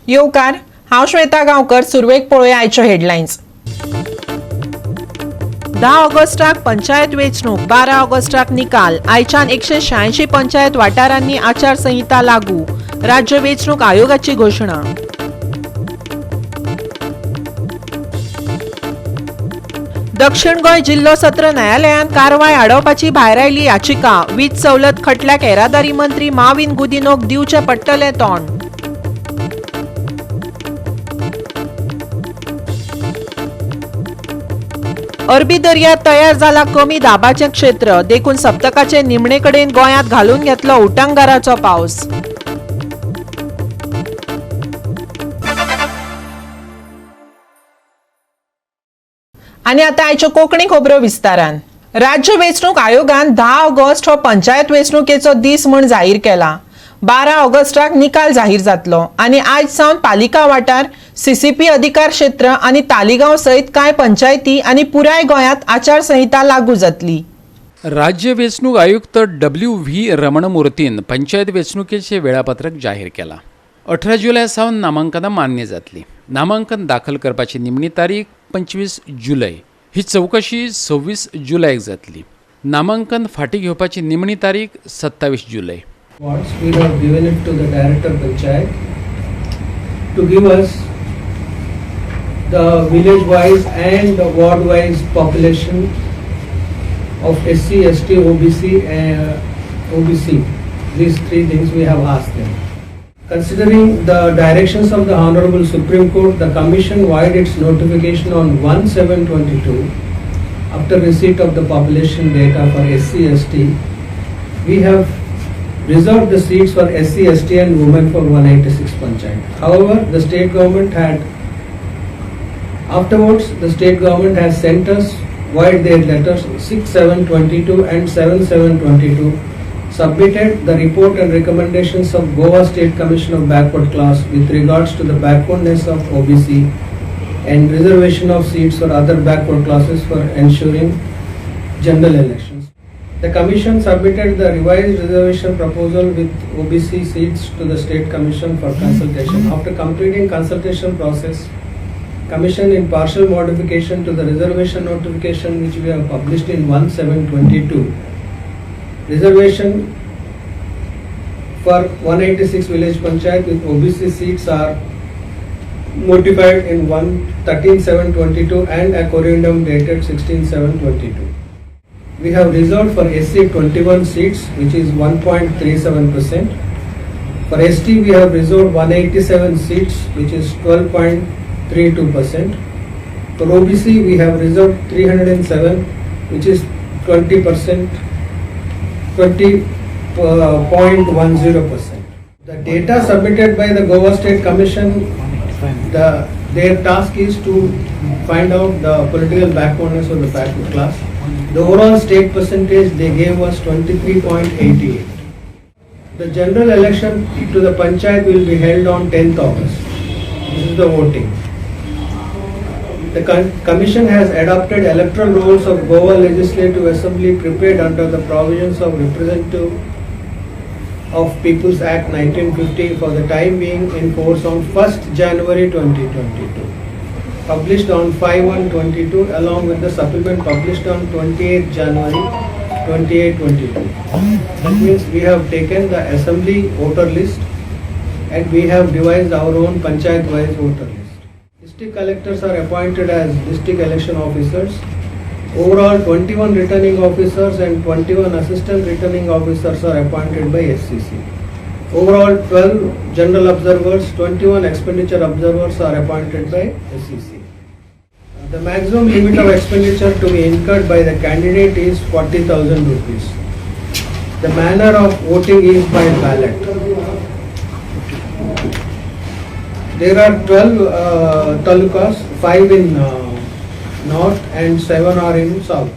येवकार, हांव श्वेता गांवकर. सुरवेक पळोवया आयच्यो हेडलायन्स. 10 ऑगस्टाक पंचायत वेंचणूक, 12 ऑगस्टाक निकाल. आयच्यान 186 पंचायत वाठारांनी आचारसंहिता लागू, राज्य वेंचणूक आयोगाची घोशणा. दक्षिण गोंय जिल्हो सत्र न्यायालयान कारवाय आडोवपाची भायरायली याचिका. वीज सवलत खटल्याक येरादारी मंत्री माविन गुदिनोक दिवचें पडटलें तोंड. अरबी दर्यात तयार जाला कमी दाबाचें क्षेत्र, देखून सप्तकाचे निमणे कडेन गोंयांत घालून घेतलो उटंगाराचो पावस. आनी आतां आयच्यो कोंकणी खबरो विस्तारान. राज्य वेंचणूक आयोगान 10 ऑगस्ट हो पंचायत वेंचणुकेचो दीस म्हूण जाहीर केला. 12 ऑगस्टाक निकाल जाहीर जातलो आनी आयज सावन पालिका वाठार, सीसीपी अधिकार क्षेत्र आनी तालिगांव सयत कांय पंचायती आनी पुराय गोंयांत आचारसंहिता लागू जातली. राज्य वेंचणूक आयुक्त डब्ल्यू व्ही रमणमूर्तीन पंचायत वेंचणुकेचे वेळापत्रक जाहीर केलां. 18 जुलय सावन नामांकनां मान्य जातली. नामांकन दाखल करपाची निमणी तारीख 25 जुलय. ही चवकशी 26 जुलयाक जातली. नामांकन फाटीं घेवपाची निमणी तारीख 27 जुलय. Wards, we have given it to the director panchayat to give us the village wise and the ward wise population of SC, ST, OBC, OBC. These three things we have asked them. Considering the directions of the Honorable Supreme Court, the Commission vide its notification on 1/7/22 after receipt of the population data for SC, ST, we have reserved the seats for SC, ST and women for 186 panchayat. However, the state government had afterwards the state government has sent us vide their letters 6/7/22 and 7/7/22 submitted the report and recommendations of Goa State Commission of Backward Class with regards to the backwardness of OBC and reservation of seats for other backward classes for ensuring general elections. The Commission submitted the revised reservation proposal with OBC seats to the State Commission for consultation. After completing consultation process, Commission in partial modification to the reservation notification which we have published in 1/7/22, reservation for 186 village panchayat with OBC seats are notified in 1 13/7/22 and a corrigendum dated 16/7/22. We have reserved for SC 21 seats, which is 1.37%. For ST, we have reserved 187 seats, which is 12.32%. For OBC, we have reserved 307, which is 20%, 20.10%. The data submitted by the Goa State Commission, their task is to find out the political backwardness of the backward class. The overall state percentage they gave was 23.88. The general election to the panchayat will be held on 10th August. This is the voting. The Commission has adopted electoral rolls of Goa Legislative Assembly prepared under the provisions of Representative of People's Act 1950 for the time being in force on 1st January 2022. Published on 5/1/22 along with the supplement published on 28th January 2822. That means we have taken the assembly voter list and we have devised our own panchayat wise voter list. District collectors are appointed as district election officers. Overall, 21 returning officers and 21 assistant returning officers are appointed by SCC. Overall, 12 general observers, 21 expenditure observers are appointed by SCC. The maximum limit of expenditure to be incurred by the candidate is 40,000 rupees. The manner of voting is by ballot. There are 12 talukas, 5 in north and 7 are in south.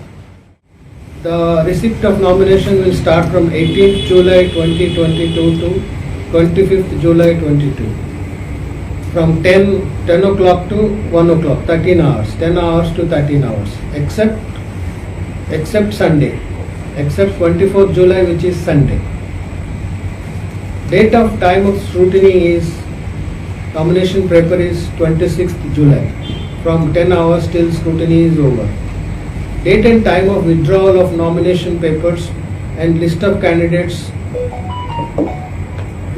The receipt of nomination will start from 18th July 2022 to 25th July 22. From 10 o'clock to 1 o'clock, 13 hours, 10 hours to 13 hours, except Sunday, except 24th July, which is Sunday. Date of time of scrutiny is nomination paper is 26th July from 10 hours till scrutiny is over. Date and time of withdrawal of nomination papers and list of candidates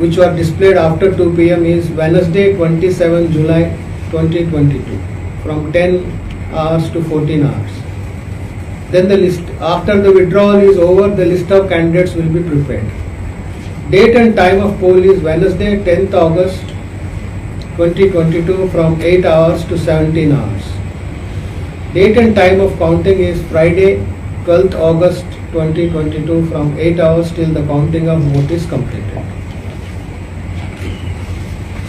which were displayed after 2 p.m. is Wednesday 27 July 2022 from 10 hours to 14 hours. Then the list, after the withdrawal is over, the list of candidates will be prepared. Date and time of poll is Wednesday 10th August 2022 from 8 hours to 17 hours. Date and time of counting is Friday 12th August 2022 from 8 hours till the counting of vote is completed.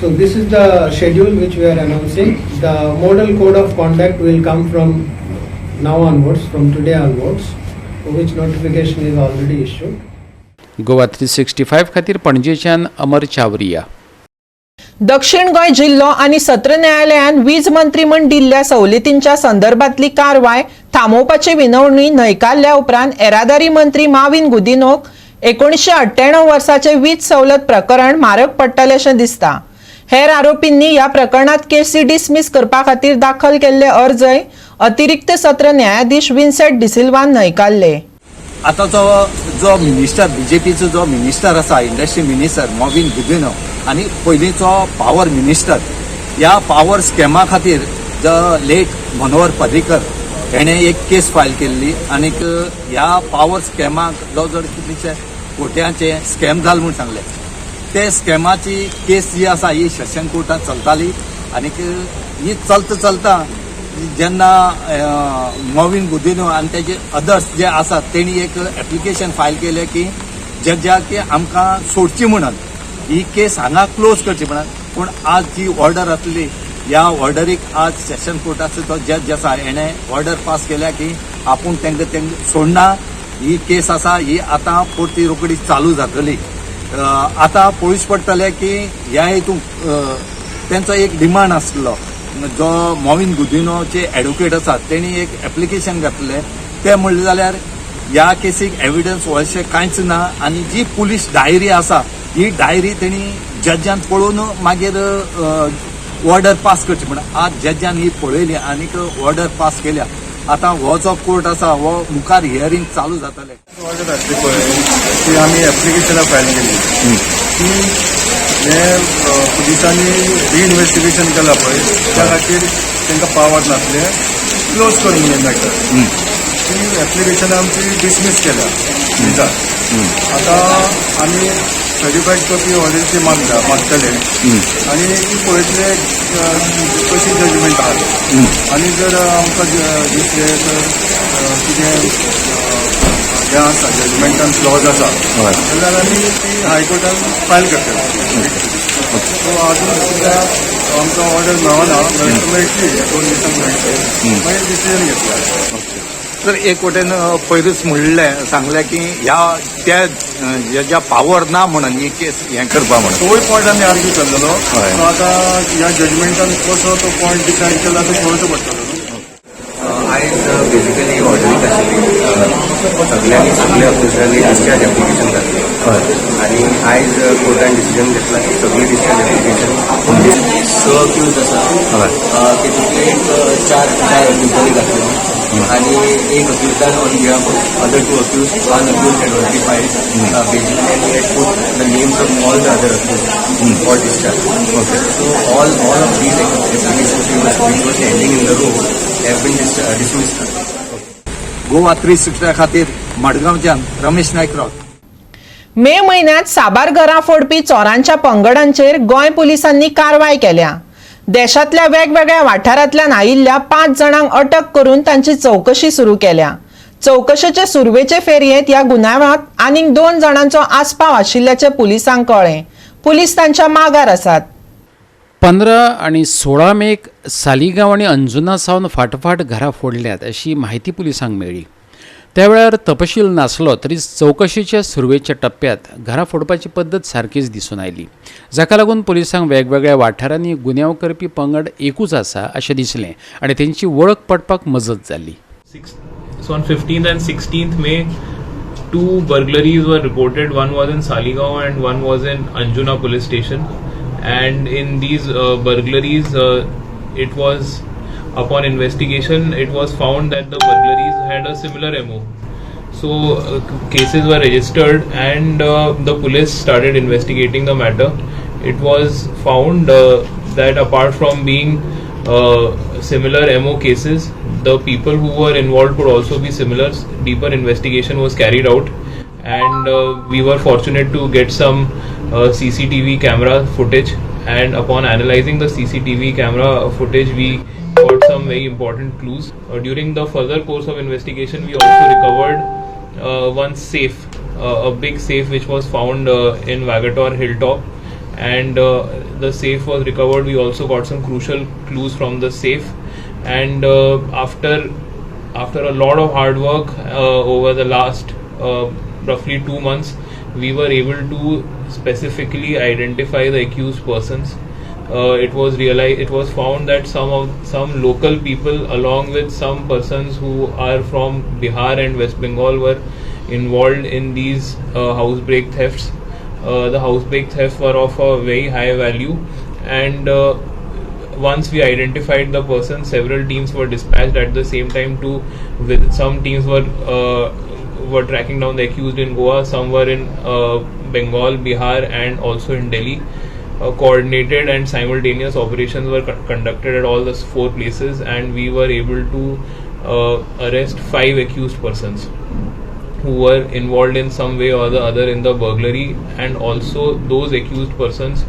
So this is the schedule which we are announcing. The model code of conduct will come from now onwards, from today onwards, for which notification is already issued. Goa 365 खातीर पणजेच्यान अमर चावरिया. दक्षिण गोंय जिल्लो आनी सत्र न्यायालयान वीज मंत्री म्हूण दिल्ल्या सवलतींच्या संदर्भातली कारवाय थांबोवपाची विनवणी न्हयकारल्या उपरांत येरादारी मंत्री माविन गुदिनोक 1998 वर्साचे वीज सवलत प्रकरण म्हारग पडटलें अशें दिसता. हेर आरोपींनी ह्या प्रकरणात केसी डिसमीस करपा खातीर दाखल केल्ले अर्जय अतिरिक्त सत्र न्यायाधीश विन्सेंट डिसिल्वान न्हयकारले. आतांचो जो मिनिस्टर, बीजेपीचो जो मिनिस्टर आसा, इंडस्ट्री मिनिस्टर मॉविन गुदिन्हो आनी पयलींचो पावर मिनिस्टर, ह्या पावर स्कॅमा खातीर जो लेट मनोहर पर्रीकर हेणें एक केस फायल केल्ली आनीक ह्या पावर स्कॅमाक जवळ जवळ कितलेशे कोट्यांचे स्कॅम जाल म्हूण सांगलें. ते स्कॅमाची केस जी आसा ही सेशन कोर्टात चलताली आनीक ही चलता चलता जेन्ना मॉविन गुदिन्हो आनी तेजे अदर्स जे आसात तेणी एक एप्लिकेशन फायल केलें की जजाक की आमकां सोडची म्हणून, ही केस हांगा क्लोज करची म्हणून. पूण आज जी ऑर्डर आसली, ह्या ऑर्डरीक आज सेशन कोर्टाचो तो जज आसा हेणें ऑर्डर पास केल्या की आपूण तांकां सोडना. ही केस आसा ही आतां परती रोखडी चालू जातली. आतां पळोवचें पडटलें की ह्या हितून तेंचो एक डिमांड आसलो, जो मॉविन गुदिनोचे एडवोकेट आसात तेणी एक एप्लिकेशन घातलें. ते म्हणलें जाल्यार ह्या केसीक एविडन्स अशें कांयच ना आनी जी पुलीस डायरी आसा ही डायरी तेणी जजान पळोवन मागीर ऑर्डर पास करची. म्हण आज जजान ही पळयली आनीक ऑर्डर पास केल्या. आतां हो जो कोर्ट आसा हो मुखार हियरींग चालू जातलें. ऑर्डर आसली पळय ती आमी एप्लिकेशनां फायल केली ती हे पुलिसांनी रिइन्वेस्टिगेशन केलां पळय, त्या खातीर तांकां पावर नासलें क्लोज करूंक हें मॅटर. ती एप्लिकेशन आमची डिसमीस केल्या दिसा. आतां आमी सर्टिफायड कॉपी ऑर्डरची मागता मागतले आनी ती पळयतले कशी जजमेंट आहा ती. आनी जर आमकां दिसलें तर कितें हें आसा, जजमेंटान फ्लॉज आसा जाल्यार आमी ती हायकोर्टान फायल करतले. सो अजून सुद्दां आमकां ऑर्डर मेळना, मेळटली, 2 दिसांक मेळटली, मागीर डिसिजन घेतले. तर एक वटेन पयरूच म्हणलें, सांगलें की ह्या त्या ज्या पावर ना म्हणून ही केस हें करपा म्हणून. तोय पॉयंट आमी आर्ग्यू केल्लो. हय. सो आतां ह्या जजमेंटान कसो तो पॉयंट डिसायड केला तो पळोवचो पडटलो न्हू. आयज बेसिकली ऑर्डरीक आशिल्ली, सगळ्यांनी, सगल्या अक्युजांनी डिस्चार्ज एप्लिकेशन घातलें आनी आयज कोर्टान डिसिजन घेतला की सगळी डिस्चार्ज एप्लिकेशन, स अक्यूज आसा, तितूंतले एक चार चार अक्युजांनी घातले आनी एक अक्युजान on behalf of other two accused, one accused had already filed basically, and he had put the names of all the other accused for discharge. So all of these applications which were standing in the row have been dismissed. Goa 360 खातीर मडगांवच्यान रमेश नायक रावत. मे म्हयन्यात साबार घरां फोडपी चोरांच्या पंगडांचेर गोंय पुलिसांनी कारवाय केल्या. देशांतल्या वेगवेगळ्या वाठारांतल्यान आयिल्ल्या पांच जाणांक अटक करून तांची चवकशी सुरू केल्या. चवकशेचे सुरवेचे फेरयेंत ह्या गुन्यांवांत आनीक दोन जाणांचो आस्पाव आशिल्ल्याचें पुलिसांक कळ्ळें. पुलीस तांच्या मागार आसात. 15 आनी 16 मेक सालिगांव आनी अंजुना सावन फाटोफाट घरां फोडल्यात अशी म्हायती पुलिसांक मेळ्ळी. त्या वेळार तपशील नासलो तरी चवकशेच्या सुरवेच्या टप्प्यात घरां फोडपाची पद्दत सारकीच दिसून आयली, जाका लागून पुलिसांक वेगवेगळ्या वाठारांनी गुन्यांव करपी पंगड एकूच आसा अशें दिसलें आनी तेंची वळख पडपाक मजत जाली. Six, so on 15th and 16th May, two burglaries were reported. One was in Saligao and one was in Anjuna police station. And in these burglaries, it was upon investigation it was found that the burglaries had a similar MO. So cases were registered and the police started investigating the matter. It was found that apart from being similar MO cases, the people who were involved could also be similar. Deeper investigation was carried out, and we were fortunate to get some CCTV camera footage, and upon analyzing the CCTV camera footage we got some very important clues. During the further course of investigation we also recovered one safe, a big safe which was found in Vagator hilltop, and the safe was recovered. We also got some crucial clues from the safe, and after a lot of hard work over the last roughly 2 months, we were able to specifically identify the accused persons. It was found that some local people along with some persons who are from Bihar and West Bengal were involved in these housebreak thefts. The housebreak thefts were of a very high value, and once we identified the person, several teams were dispatched at the same time to with some teams were tracking down the accused in Goa, some were in Bengal, Bihar and also in Delhi. Coordinated and simultaneous operations were conducted at all the 4 places, and we were able to arrest 5 accused persons who were involved in some way or the other in the burglary, and also those accused persons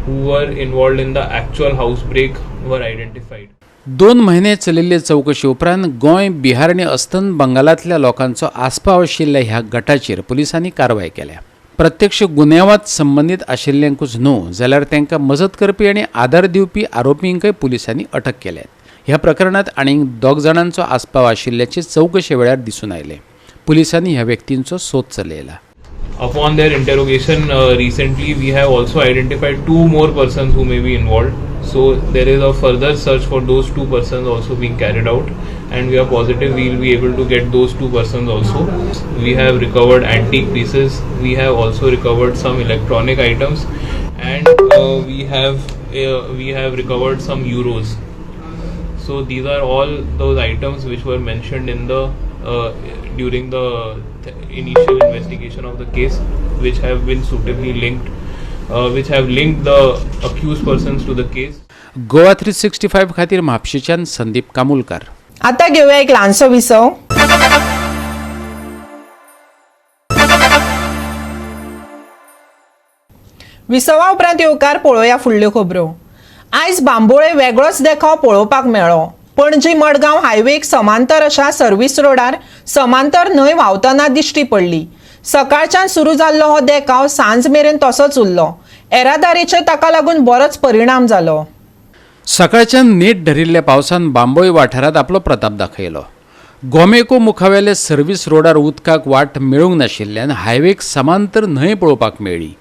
who were involved in the actual housebreak were identified. 2 महिने चलिल्ले चवकशी उपरांत गोंय, बिहार आनी अस्तंत बंगालांतल्या लोकांचो आस्पाव आशिल्ल्या ह्या गटाचेर पुलिसांनी कारवाय केल्या. प्रत्यक्ष गुन्यांवात संबंदीत आशिल्ल्यांकूच न्हू जाल्यार तांकां मजत करपी आनी आदार दिवपी आरोपींकय पुलिसांनी अटक केल्यात. ह्या प्रकरणांत आनीक 2 जाणांचो आस्पाव आशिल्ल्याचें चवकशे वेळार दिसून आयलें. पुलिसांनी ह्या व्यक्तींचो सोद चलयला. Upon their interrogation recently we have also identified 2 more persons who may be involved. So there is a further search for those 2 persons also being carried out, and we are positive we will be able to get those 2 persons also. We have recovered antique pieces, we have also recovered some electronic items, and we have recovered some euros. So these are all those items which were mentioned in the during the initial investigation of the case, which have been suitably linked, which have linked the accused persons to the case. Goa 365 खातीर म्हापशेच्यान संदीप कामुलकार. आता घेऊया एक ल्हानसो विसव. विसवा उपरांत येवकार पळोवया फुडल्यो खबरो. आयज बांबोळे वेगळोच देखाव पळोवपाक मेळ्ळो. पणजी मडगांव हायवेक समांतर अशा सर्व्हिस रोडार समांतर न्हंय व्हांवतना दिश्टी पडली. सकाळच्यान सुरू जाल्लो हो देखाव सांज मेरेन तसोच उरलो. येरादारीचेर ताका लागून बरोच परिणाम जालो. सकाळच्यान नेट धरिल्ल्या पावसान बांबोळे वाठारांत आपलो प्रताप दाखयलो. गोमेको मुखावेले सर्व्हिस रोडार उदकाक वाट मेळूंक नाशिल्ल्यान हायवेक समांतर न्हंय पळोवपाक मेळ्ळी.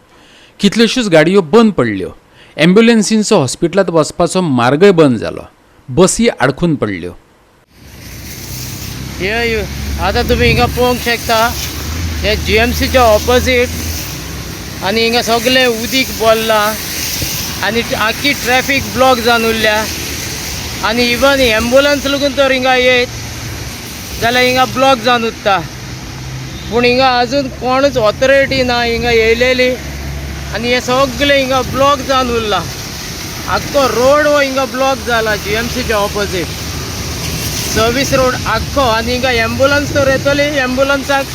कितल्योश्योच गाडयो बंद पडल्यो. ॲम्ब्युलन्सींचो हॉस्पिटलांत वचपाचो मार्गय बंद जालो. बसी आडखून पडल्यो. हे आतां तुमी हिंगा पळोवंक शकता, हे जीएमसीच्या ऑपोजीट आनी हिंगा सगळें उदीक भरलां आनी आख्खी ट्रॅफीक ब्लॉक जावन उरल्या. आनी इवन एम्बुलन्स लागून तर हिंगा येत जाल्यार हिंगा ब्लॉक जावन उरता. पूण हिंगा अजून कोणूच ऑथॉरिटी ना हिंगा येयलेली आनी हे सगळें हिंगा ब्लॉक जावन उरलां. आख्खो रोड हो हिंगा ब्लॉक जाला जीएमसीच्या ऑपोजीट सर्वीस रोड आख्खो. आनी हिंगा एम्बुलन्स तर येतली, एम्बुलन्साक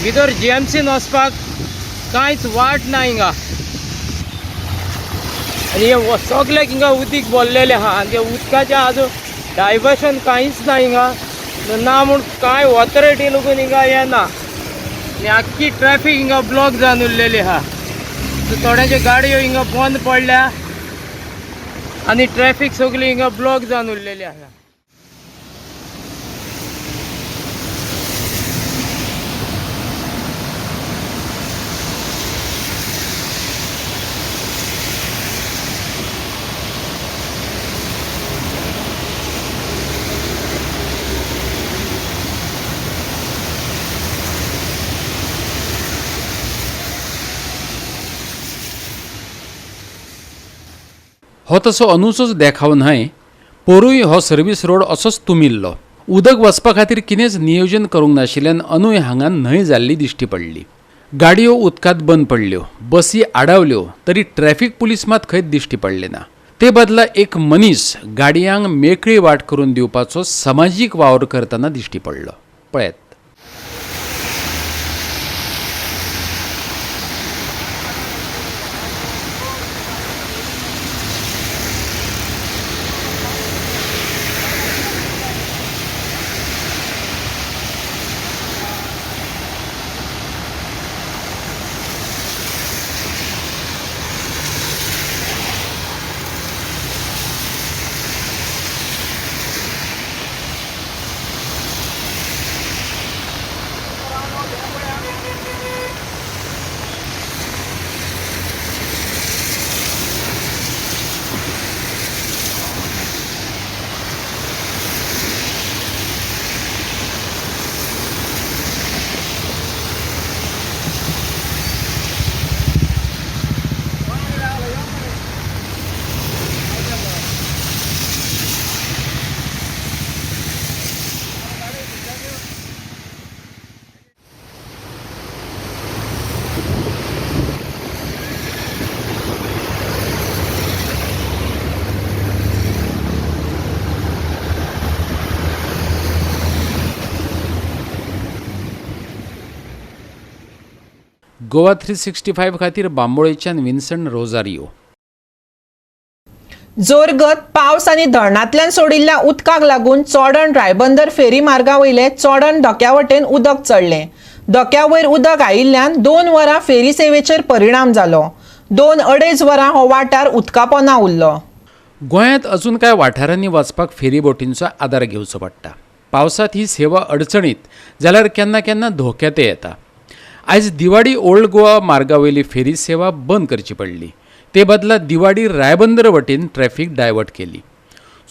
भितर जीएमसीन वचपाक कांयच वाट ना हिंगा. आनी हे सगळ्याक हिंगा उदीक भरलेलें आहा आनी ते उदकाचें आजून डायवर्शन कांयच ना हिंगा ना, म्हूण कांय ऑथॉरिटी लागून हिंगा येना. आनी आख्खी ट्रॅफीक हिंगा ब्लॉक जावन उरलेली आहा. थोड्यांच्यो गाडयो हिंगा बंद पडल्या आनी ट्रॅफीक सगळी हिंगा ब्लॉक जावन उरलेली आहा. हो तसो अंदूचोच देखाव न्हय, पोरूय हो सर्वीस रोड असोच तुमिल्लो. उदक वचपा खातीर कितेंच नियोजन करूंक नाशिल्ल्यान अंदूय हांगा न्हंय जाल्ली दिश्टी पडली. गाडयो उदकांत बंद पडल्यो, बसी आडावल्यो, तरी ट्रॅफिक पुलीस मात खंयच दिश्टी पडले ना. ते बदला एक मनीस गाडयांक मेकळी वाट करून दिवपाचो समाजीक वावर करतना दिश्टी पडलो. पळयात. गोवा 365 खातीर बांबोळेच्यान विन्सन रोजारियो. जोरगत पावस आनी धरणांतल्यान सोडिल्ल्या उदकाक लागून चोडण रायबंदर फेरी मार्गा वयले चोडण धक्या वटेन उदक चडलें. धक्या वयर उदक आयिल्ल्यान 2 वरां फेरी सेवेचेर परिणाम जालो. 2-2.5 वरां हो वाठार उदका पोंदा उरलो. गोंयांत अजून कांय वाठारांनी वचपाक फेरी बोटींचो आदार घेवचो पडटा. पावसांत ही सेवा अडचणीत जाल्यार केन्ना केन्ना धोक्यांतय येता. आयज दिवाडी ओल्ड गोवा मार्गा वयली फेरी सेवा बंद करची पडली. ते बदला दिवाडी रायबंदर वटेन ट्रॅफिक डायवर्ट केली.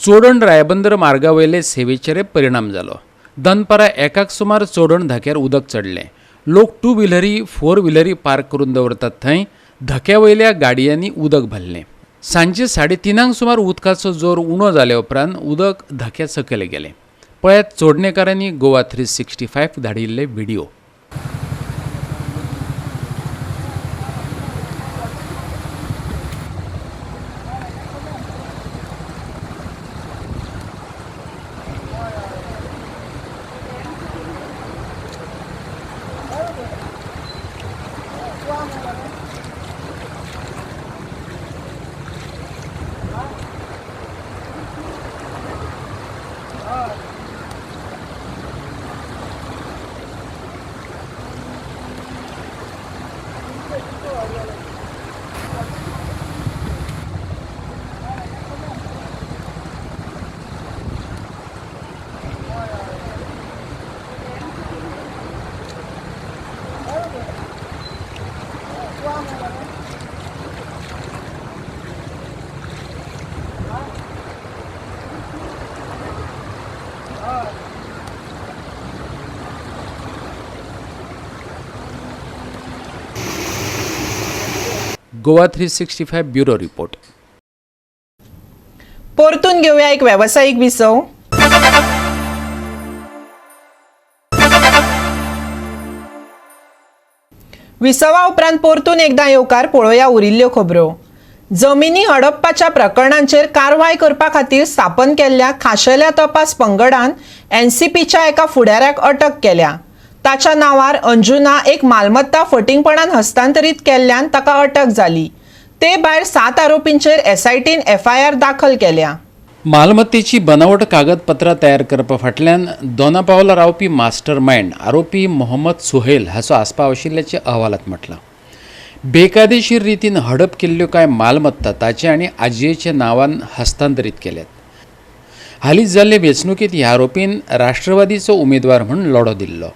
चोडण रायबंदर मार्गा वयले सेवेचेर परिणाम जालो. दनपारां 1 सुमार चोडण धक्यार उदक चडलें. लोक 2 व्हिलरी 4 व्हिलरी पार्क करून दवरतात थंय धक्या वयल्या गाडयांनी उदक भरलें. सांजे 3:30 सुमार उदकाचो जोर उणो जाले उपरांत उदक धक्या सकयल गेलें. पळयात चोडणेकारांनी Goa 365 धाडिल्ले video. Goa 365 bureau report. परतून घेऊया एक व्यावसायिक विसव. विसवा उपरांत परतून एकदा येवकार पळोवया उरिल्ल्यो खबरो. जमिनी हडपपाच्या प्रकरणांचेर कारवाय करपा खातीर स्थापन केल्ल्या खाशेल्या तपास पंगडान एनसीपीच्या एका फुडाऱ्याक अटक केल्या. ताच्या नावार अंजुना एक मालमत्ता फटींगपणान हस्तांतरीत केल्ल्यान ताका अटक जाली. ते भायर 7 आरोपींचेर एसआयटीन एफआयआर दाखल केल्या. मालमत्तेची बनावट कागदपत्रां तयार करपा फाटल्यान दोनापावला रावपी मास्टर मायंड आरोपी मोहम्मद सुहेल हाचो आस्पाव आशिल्ल्याचें अहवालांत म्हटलां. बेकायदेशीर रितीन हडप केल्ल्यो कांय मालमत्ता ताचे आनी आजयेच्या नांवान हस्तांतरीत केल्यात. हालींच जाल्ले वेंचणुकेंत ह्या आरोपीन राष्ट्रवादीचो उमेदवार म्हूण लढो दिल्लो.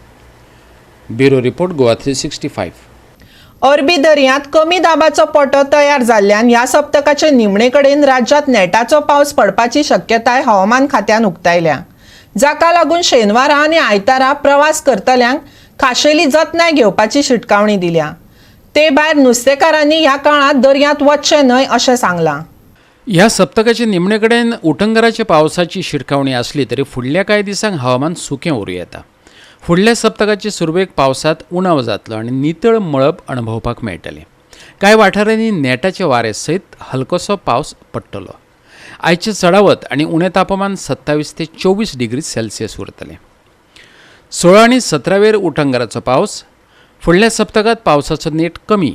Bureau report, Goa 365. अरबी दर्यांत कमी दाबाचो पटो तयार जाल्ल्यान ह्या सप्तकाचे निमणे कडेन राज्यांत नेटाचो पावस पडपाची शक्यताय हवामान खात्यान उक्तायल्या. जाका लागून शेनवारा आनी आयतारा प्रवास करतल्यांक खाशेली जतनाय घेवपाची शिटकावणी दिल्या. ते भायर नुस्तेकारांनी ह्या काळांत दर्यांत वचचें न्हय अशें सांगलां. ह्या सप्तकाचे निमणे कडेन उटंगराच्या पावसाची शिटकावणी आसली तरी फुडल्या कांय दिसांक हवामान सुकें उरूं येता. फुडल्या सप्तकाचे सुरवेक पावसांत उणाव जातलो आनी नितळ मळब अणभवपाक मेळटलें. कांय वाठारांनी नेटाचे वारे सयत हलकोसो पावस पडटलो. आयचें चडावत आनी उणें तापमान 27 ते 24 डिग्री सेल्सियस उरतलें. 16 आनी 17वेर उटंगराचो पावस. फुडल्या सप्तकांत पावसाचो नेट कमी.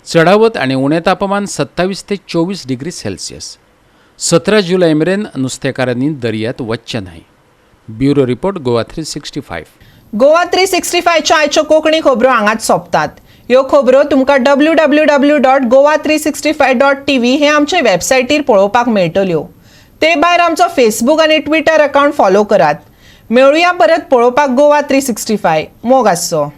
चडावत आनी उणें तापमान 27 ते 24 डिग्री सेल्सियस. 17 जुलय मेरेन नुस्तेकारांनी दर्यांत वचचें न्हय. Bureau report, Goa 365. Goa 365च्या आयच्यो कोंकणी खबरो हांगाच सोंपतात. ह्यो खबरो तुमकां www.goa365.tv हे आमचे वेबसायटीर पळोवपाक मेळटल्यो. ते भायर आमचो फेसबूक आनी ट्विटर अकावंट फॉलो करात. मेळुया परत पळोवपाक गोवा 365. मोग आसचो.